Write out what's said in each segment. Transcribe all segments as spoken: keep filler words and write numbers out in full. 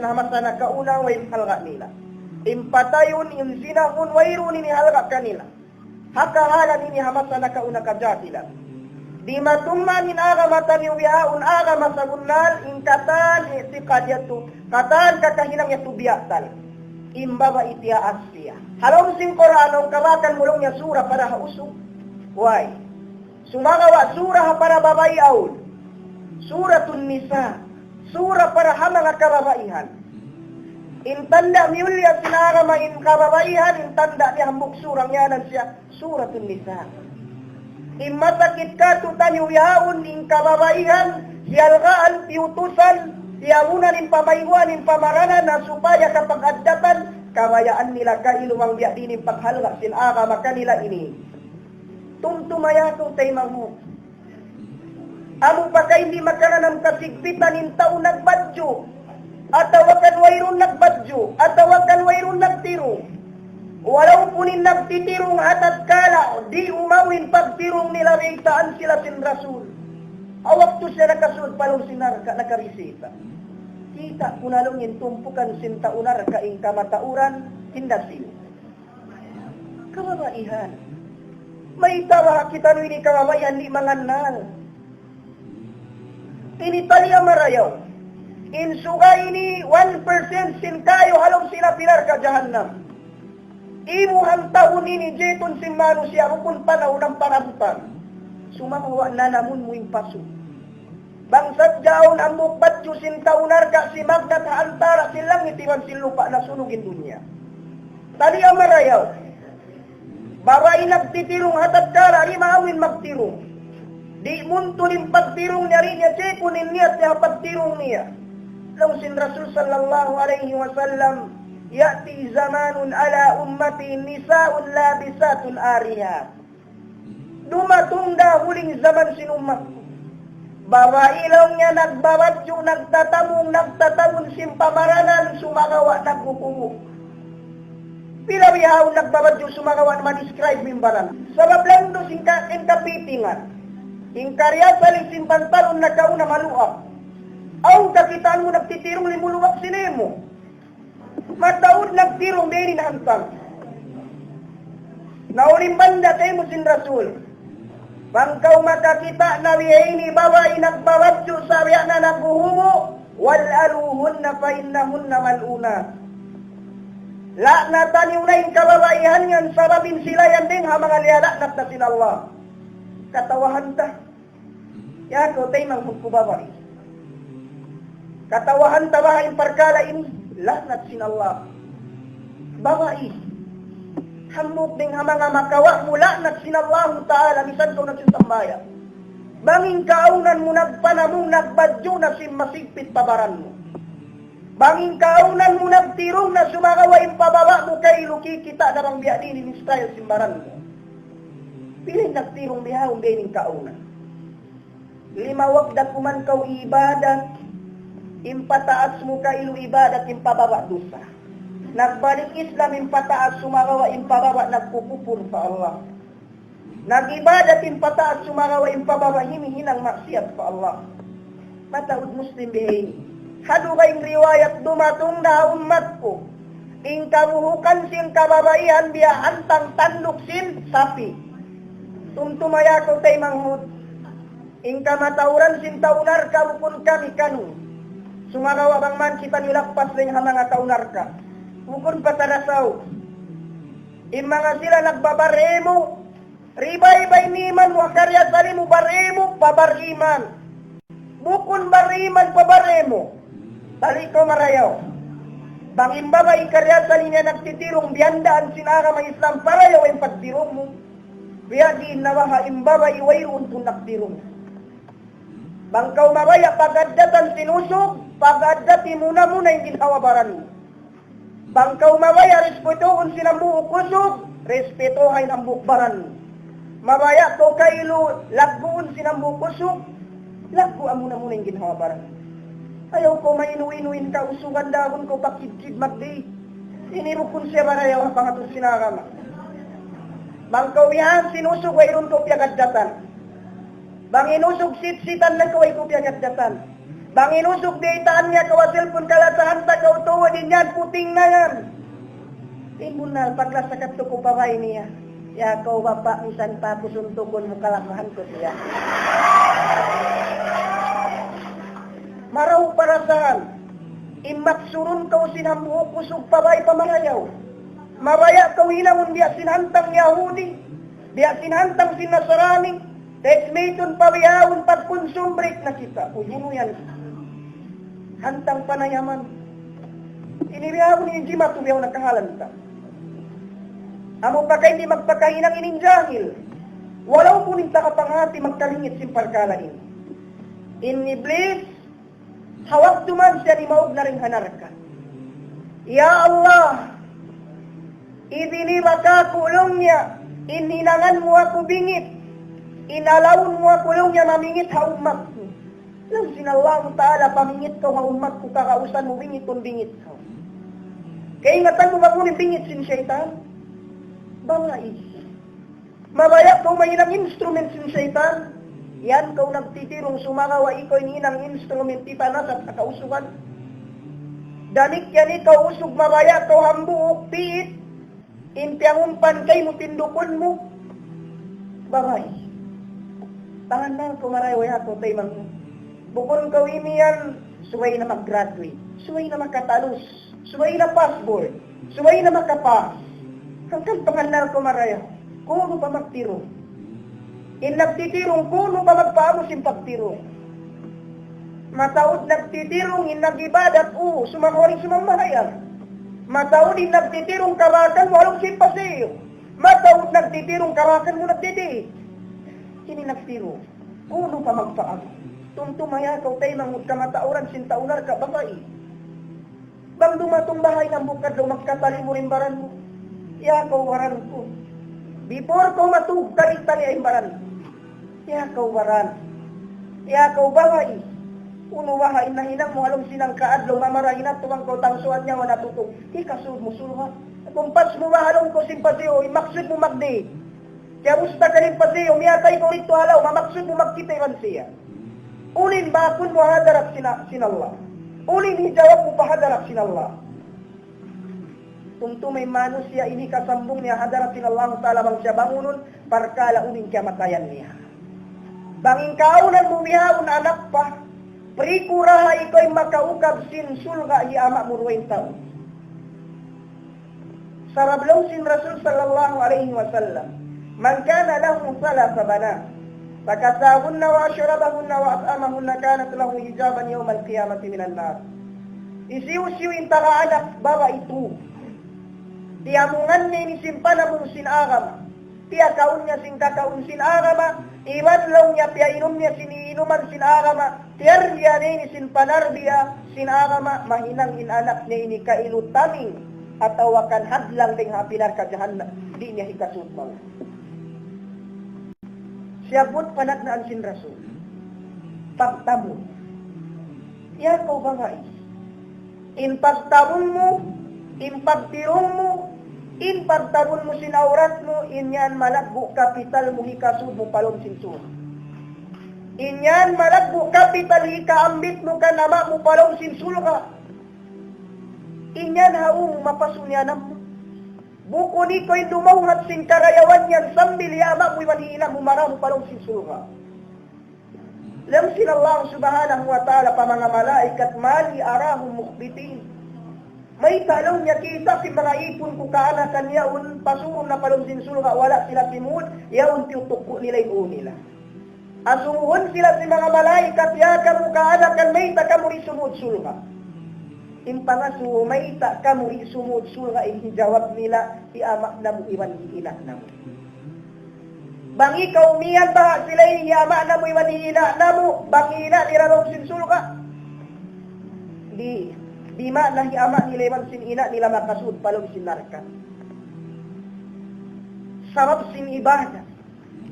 ha masa nakauna, way halga' nila. In patayun, in zinahun, wayruun ini halga' kanila. Ha kahalan ini ha masa nakauna kajahilan. Dimatung man in agama taniyu bihaun agama sabunnal, in katan i'tiqad yadtu, katan kakahinang yadtu biya' tal. In babai tiyaas siya. Ha lawm sin Qur'an, awn kabakan mu laung niya sura para ha usug. Way. Sumagawa' sura ha para babai awn. Suratun Nisa. Sura para ha manga kababaihan. In tanda' miyulliya sin agama in kababaihan, in tanda' niya hambuuk sura, ngiyanan siya Suratun Nisa. In masakit kātu'niyu bihaun in kababaihan, hiyalgaan, piyutusan, hiyabunan in pamayguan, in pamaranan, na supaya kapag-addatan, kabayaan nila kailu bang biya' diin in paghalga' sin agama kanila ini. Tumtuma ya kaw taymanghud. Amu pa ka in di' makananam kasigpitan in tau nagbadju', atawa kan wayruun nagbadju', atawa kan wayruun nagtirung. Walaupun in nagtitirung ha tatkala di' umawn in pagtirung nila, baytaan sila sin Rasul. Ha waktu siya nakasud pa lawm sin narka', nakarisita. Kita' ku na laung in tumpukan sin tau narka' in kamatauran, hinda sila. Kababaihan. Mayta' baha' kitaniyu ini kababaihan di' mangannal? Ini taliya marayaw. In suga ini one percent sin kayu ha lawm sin api narka' jahannam. Imuhang tahun ini jitun sin manusiya' bukun panahun ang pangabutan. Sumagawa' nanamun mu in pasu'. Bang sadja awn hambuuk badju' sin tau narka' simagnat ha antara' sin langit iban sin lupa', nasunug in dunya. Taliya marayaw. Babai nagtitirung ha tatkala di' maawn magtirung. Di' muntul in pagtirung niya, di' niya chikun in niyat niya ha pagtirung niya. Laung sin Rasul sallallahu alayhi wasallam, يأتي زمان على أمتي نساء لابسات عاريات. Dumatung da huling jaman sin ummat ku. Babai laung niya nagbabadju', nagtatamung, nagtatamung sin pamaranan, sumagawa' naghuhubu'. Pila bihaun nagbabadju' sumagawa' ma-describe mu in baran. Sabab landu' sin ka-, in kapitingan. In kariyasali sin pantalon nakauna maluag. Awn kakitaan mu nagtitirung limuluag sin imu. Mataud nagtirung biya' ini na hantang. Naulimbanda kaymu sin Rasul. Bang kaw makakita' na biya' ini babai nagbabadju' sa biya' na naghuhubu', والعنوهن فإنهن ملعونات. La'natan niyu na in kababaihan yan sabab in sila yan dayn ha manga liyala'nat na sin Allah. Katawahan ta. Ya kaw taymanghud ku babai. Katawahan ta baha' in parkala' ini, la'nat sin Allah. Babai. Hambuuk dayn ha manga makawa' mu la'nat sin Allahu Ta'ala, misan kaw nagsasambahayang. Bang in kaawnan mu nagpanamung, nagbadju' na sin masigpit pa baran mu. Bang in kaawnan mu nagtirung na sumagawa' in pababa' mu kailu kikita' na bang biya' diin in style sin baran mu. Pila in nagtirung bihaun biya' ini in kaawnan. Limawag da kuman kaw ibadat, in pataas mu kailu ibadat, in pababa' dusa. Nagbalik Islam in pataas, sumagawa' in pababa' nagkukupur pa Allah. Nag-ibadat in pataas, sumagawa' in pababa' himihinang maksiyat pa Allah. Mataud Muslim bihaini. Ha dugaing riwayat dumatung na ha ummat ku. In kabuhukan sin kababaihan biya' hantang tanduk sin sapi'. Tumtuma ya kaw taymanghud. In kamatauran sin tau narka' bukun kami kanu. Sumagawa' bang man kita nilappas dayn ha manga tau narka'. Bukun pa tarasaw. In manga sila nagbabaremu. Ribay-bay in iman mu, ha kariyasali mu baremu, pa bariman. Bukun bariman pa baremu. Tali kaw marayaw. Bang in babai kariyasali niya nagtitirung biyandaan sin agama Islam, parayaw in pagtirung mu. Biya' diin na baha' in babai wayruun tuud nagtirung. Bang kaw mabaya' pag-addatan sin usug, pag-addati muna-muna in ginhawa-baran mu. Bang kaw mabaya' respetuhun sin hambuuk usug, respetuha in hambuuk baran mu. Mabaya' kaw kailu lagguun sin hambuuk usug, laggua muna-muna in ginhawa-baran mu. Ayaw kaw mainu-inu in kausugan, dagun kaw pakidkid magdi. Ini bukun siya marayaw ha pangatud sin agama. Bang kaw bihan sin usug, wayruun kaw piyag-addatan. Bang in usug sitsitan na kaw, way kaw piyag-addatan. Bang in usug biyaytaan niya kaw ha cellphone kalasahan ta kaw tuud in yan, puting na yan. Timbul na paglasa kadtu ku pa bay niya. Ya kaw bapa', misan pa aku suntukun mu kalasahan ku siya. Marayaw parasahan. In maksurun kaw sin hambuuk usug pa bay pa marayaw. Mabaya' kaw hinangun biya' sin hantang Yahudi. Biya' sin hantang sin Nasrani, text mate-un pa bihaun pagkunsum break na kita. Uy, unu yan? Hantang panayaman. Ini bihaun in jimatu bihaun nakahalan ta. Amu pa kay di' magpakahinang ini in jahil. Walaupun in takapanghati magkalingit sin parkala' ini. In Iblis, ha waktu man siya nimaug na dayn ha narka'. Ya Allah, ibini ba kaku' laung niya, in hinangan mu aku bingit, in allow mu aku laung niya mamingit ha ummat ku. Laung sin Allahu Ta'ala, pamingit kaw ha ummat ku, kakausan mu bingitun bingit kaw. Kaingatan mu ba kunu' in bingit sin saytan? Babai. Mabaya' kaw mahinang instrument sin saytan. Yan kaw nagtitirung sumagawa' ikaw in hinang instrument ipanasat ha kausugan. Damikkiyan ikaw usug mabaya' kaw hambuuk piit. In piyangumpan kaymu tindukun mu. Babai. Pangannal ku marayaw ya kaw taymanghud. Bukun kaw imiyan, subay na mag-graduate. Subay na makatalus. Subay na pass board. Subay na makapass. Hangkan pangannal ku marayaw. Kunu' pa magtirung. In nagtitirung, kunu' pa magpaamu sin pagtirung. Mataud nagtitirung, in nag-ibadat, u, sumagawa' in sumambahayang. Mataud in nagtitirung, kabakan mu, halung sin pasiyu. Mataud nagtitirung, kabakan mu, nagdidi. Ini nagtirung. Kunu' pa magpaamu. Tumtuma ya kaw taymanghud kamatauran sin tau narka' babai. Bang dumatung baha' in hambuuk adlaw magkatali mu in baran mu. Ya kaw baran ku. Before kaw matug, tali-tali in baran mu. Ya kaw baran. Ya kaw babai. Unu baha' in nahinang mu ha lawm sin hangka adlaw mamarahi na tuud bang kaw tangsuan niya wala' tutung. Hikasud mu surga'. Kumpas mu baha' laung ku sin pasiyu, in maksud mu magdi. Kiyabusta ka in pasiyu, miyatay kaw didtu ha lawm, mamaksud mu magkita' iban siya. Unu in bakun mu ha hadarat sin, sin Allah. Unu in hijawab mu pa hadarat sin Allah. Tumtuma in manusiya' ini kasambung niya ha hadarat sin Allah Ta'ala bang siya bangunun, parkala' unu in kiyamatayan niya. Bang in kaawnan mu bihaun anak pa, prikuraha ikaw in makaukab sin surga' hi ama' mu duwa in tau. Sabab laung sin Rasul sallallahu alayhi wasallam, من كان له ثلاث بنات فكساهن وأشربهن وأطعمهن كانت له حجابا يوم القيامة من النار. Hisiyu-siyu in taga anak babai tū, tiyamungan niya ini sin panamung sin agama, piyakaun niya sin kakaun sin agama, iban laung niya piyainum niya sin iinuman sin agama, tiyarbiya niya ini sin panarbiya sin agama, mahinang in anak niya ini kailu taming, atawa kan hadlang dayn ha api narka' jahannam, di' niya hikasud mawn. Siyabbut panagnaan sin Rasul. Pagtabung. Ya kaw babai. In pagtabung mu, in pagtirung mu, in pagtabung mu sin awrat mu, in yan malaggu' kapital mu hikasud mu pa lawm sin surga'. In yan malaggu' kapital hikaambit mu kan ama' mu pa lawm sin surga'. In yan hawnu mapasun in anak mu. Bukun ikaw in dumawhat sin karayawan yan sambil hi ama' mu iban hi ina' mu maramu pa lawm sin surga'. Laung sin Allah subhanahu wa ta'ala pa manga malaikat, ما لي أراهم مخبتين. Mayta' laung niya kita' sin manga ipun ku kaanakan yaun pasurun na pa lawm sin surga' wala' sila simud, yaun tiyutukku' nila in ū nila. Asubuhun sila sin manga malaikat, ya kamu kaanakan, mayta' kamu di' sumud surga'? In pangasubu, mayta' kamu di' sumud surga', in hijawab nila, hi ama' namu' iban hi ina' namu'. Bang ikaw miyan baha' sila in hi ama' namu' iban hi ina' namu', bang hi ina' nila lawm sin surga'. Di', di' maana hi ama' nila iban sin ina' nila makasud pa lawm sin narka'. Sabab sin ibadat.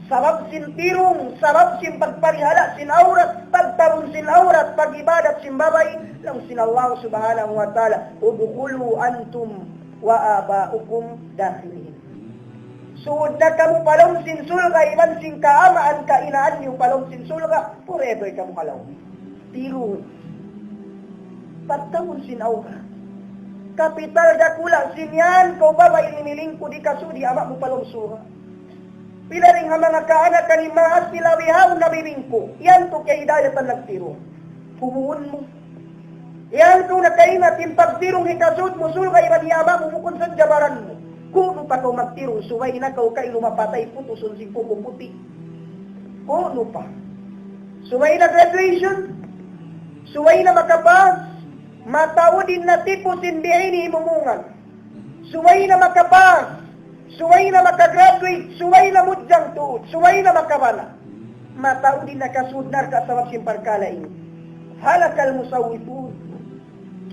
Sabab sin tirung, sabab sin pagparihala' sin awrat, pagtabung sin awrat, pag-ibadat sin babai, laung sin Allah subhanahu wa ta'ala, ادخلوا أنتم وآباؤكم داخلين. Sud na kamu pa lawm sin surga', iban sin kaamaan kainaan niyu pa lawm sin surga', forever kamu ha lawm. Tirung. Pagtaun sin awrat. Kapital dakula' sin yan, kaw babai, in milingkud hikasud hi ama' mu pa lawm surga'. Pila dayn ha manga kaanakan in maas nila bihaun nabibingku. Yan tuud kiyahidayatan nagtirung. Humuun mu. Yan tuud nakaingat in pagtirung hikasud mu surga' iban hi ama' mu bukun sadja baran mu. Kunu' pa kaw magtirung, subay na kaw kailu mapatay putusun sin kuku puti'. Kunu' pa. Subay na graduation. Subay na makapas. Mataud in natipus in bihaini himumungan. Subay na makapas, subay na makagraduate, subay na mudjang tuud, subay na makabana. Mataud in nakasud narka' sabab sin parkala' ini. هلك المسوفون.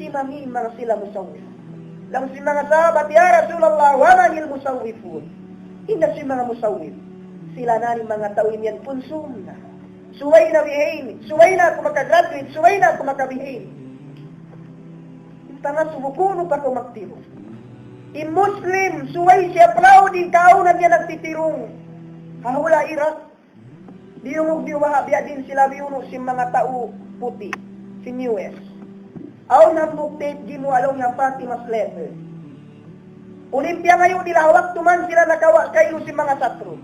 Kimangī' in manga sila musawwif. Laung sin manga sahabat, "Ya Rasulullah, ومن المسوفون؟" Hindap sin manga musawwif. Sila na in manga tau imiyan punsum na. Subay na bihaini, subay na aku makagraduate, subay na aku makabihaini. In pangasubu, kunu' pa kaw magtirung. In Muslim, subay siya proud in kaawnan niya nagtitirung. Ha hula' Iraq, diyungug niyu baha' biya' diin sila biyunu' sin manga tau puti', sin U S. Awn hambuuk tape gimuwa' laung niya Fatima Slater. Unu in piyangayu' nila, ha waktu man sila nakawa' kailu sin manga satru'.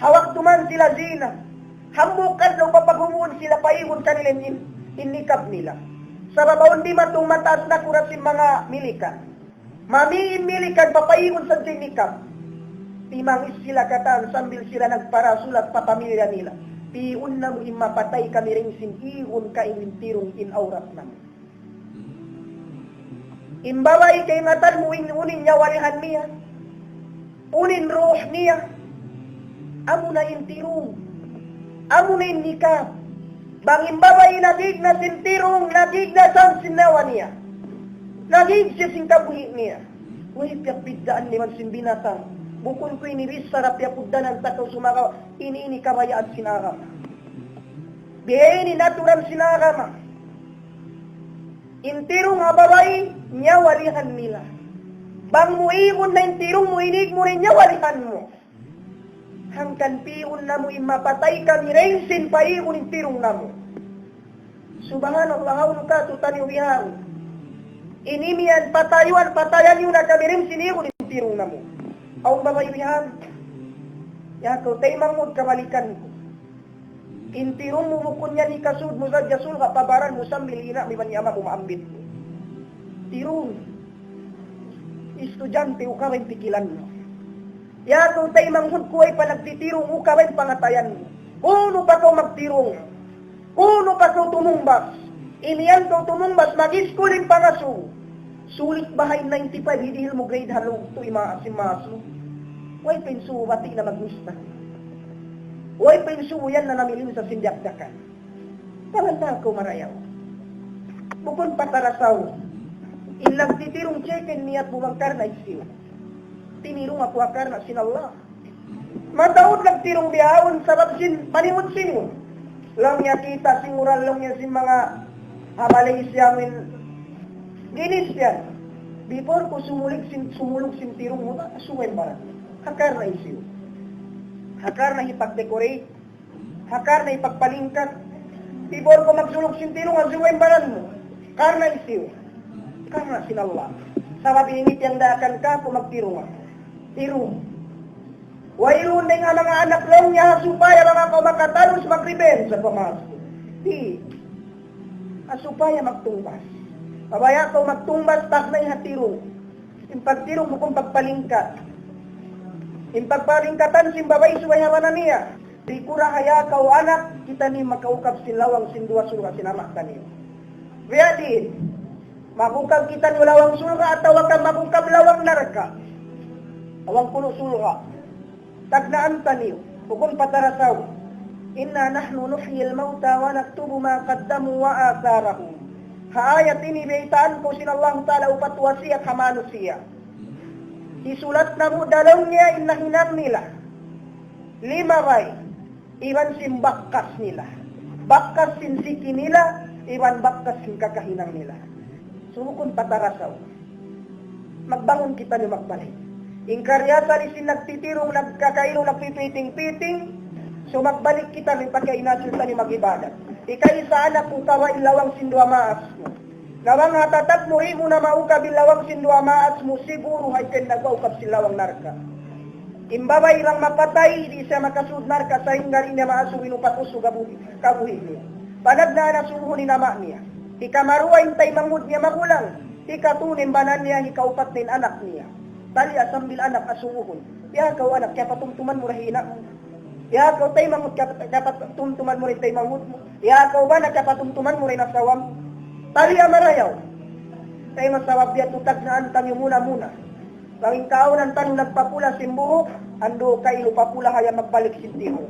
Ha waktu man sila zina. Hambuuk adlaw pa paghubuun sila, paigun kanila in, in niqab nila. Sabab awn dimatung mataas nakurat sin manga Milikan. Mami in Milikan, papaigun sadja in niqab. Timangis sila katan sambil sila nagparasulat pa pamilya nila. Pi'un namu' in mapatay kami dayn sin igun kailu in tirung in awrat namu'. In babai, kaingatan mu in unu in nyawalihan niya, unu in ruh niya, amuna in tirung, amuna in niqab. Bang in babai nagig na sin tirung, nagig na sa sin nyawa niya, nagig siya sin kabuhi' niya. Way piyagbiddaan niya iban sin binatang. Bukun ku ini bichara piyapuddanan ta kaw sumagawa', ini, ini kabayaan sin agama. Biya' ini in aturan sin agama. In tirung ha babai, nyawalihan nila. Bang mu igun na in tirung mu, inig mu na in nyawalihan mu. Hangkan pi'un namu' in mapatay kami dayn sin paigun in tirung namu'. Subhanallah, hawnu katu' taniyu bihaun. Ini miyan patayuan, patayan niyu na kami dayn sin igun in tirung namu'. Awn babai bihaun. Ya kaw taymanghud, kabalikan ku. In tirung mu bukun yan hikasud mu sadja surga' pa baran mu sambil ina' mu iban hi ama' mu maambit mu. Tirung. Estudyante, ukaba in pikilan mu. Ya kaw taymanghud ku, way pa nagtitirung, ukaba in pangatayan mu. Kunu' pa kaw magtirung. Kunu' pa kaw tumungbas. In yan kaw tumungbas, mag-iskul in pangasubu. Sulit baha' in ninety-five, hidihil mu grade ha lawm tu ima-, sin maas mu. Way pa in subu bati' na maglista. Way pa in subu yan na namilim sa sin diyakdakan. Palantaan kaw marayaw. Bukun patarasaw. In nagtitirung, check in niyat mu bang karna' hisiyu. Tinirung aku ha karna' sin Allah. Mataud nagtirung bihaun sabab sin panimut-simut. Laung niya kita' sin uran, laung niya, sin manga ha Malaysia, min ginis yan. Before ku sumulug sin, sumulug sin tirung mu, subay in baran. Ha karna' hisiyu. Ha karna' hipag-decorate. Ha karna' hipagpalingkat. Before ku magsulug sin tirung, subay in baran mu. Karna' hisiyu. Karna' sin Allah. Sabab ini tiyandaakan kaku' magtirung. Tirung. Wayruun dayn ha manga anak, laung niya, ha supaya bang aku makatalus, mag-revenge sa pamasu. Di'. Ha supaya magtungbas. Mabaya' kaw magtungbas, tagnay ha tirung. In pagtirung bukun pagpalingkat. In pagpalingkatan sin babai subay ha bana niya. Di' ku rahaya kaw anak, kitaniyu makaukab sin lawang sin duwa surga' sin ama' taniyu. Biya' diin, mag-ukab kitaniyu lawang surga' atawa ka mag-ukab lawang narka'. Lawang kunu' surga'. Tagnaan taniyu, bukun patarasaw. إنا نحن نحيي الموتى ونكتب ما قدموا وآثارهم. Ha ayat ini biyaytaan kaw sin Allahu Ta'ala upat wasiyat ha manusiya'. Hisulat namu' da laung niya in nahinang nila. Limabay. Iban sin bakas nila. Bakas sin siki nila, iban bakas sin kakahinang nila. So, bukun patarasaw. Magbangun kitaniyu magbalik. In karna' asal sin nagtitirung, nagkakailu, nagpipiting-piting. So, magbalik kitaniyu pagka in asul taniyu mag-ibadat. Ikaisa, anak, ukaba in lawang sin duwa maas mu. Na bang ha tatak mu, di' mu na maukab in lawang sin duwa maas mu, siguru ha yan nagwaukab sin lawang narka'. In babai bang mapatay, di' siya makasud narka' sahingga di' niya maasug in upat usug kabuhi', kabuhi' niya. Panagnaan asubuhun in ama' niya. Hikaruwa in taymanghud niya magulang. Hikatū in bana niya, hikaupat in anak niya. Taliya sambil anak asubuhun. Ya kaw anak, kiyapatumtuman mu da in ina' mu. Ya kaw taymanghud, kiyapa-, kiyapatumtuman mu da in taymanghud mu. Ya kaw bana, kiyapatumtuman mu da in asawa mu. Taliya marayaw. Kay masabab biya' tuud tagnaan taniyu muna-muna. Bang in kaawnan taniyu nagpapula sin buhuk, andu' kailu papula haya magbalik sin tihuk.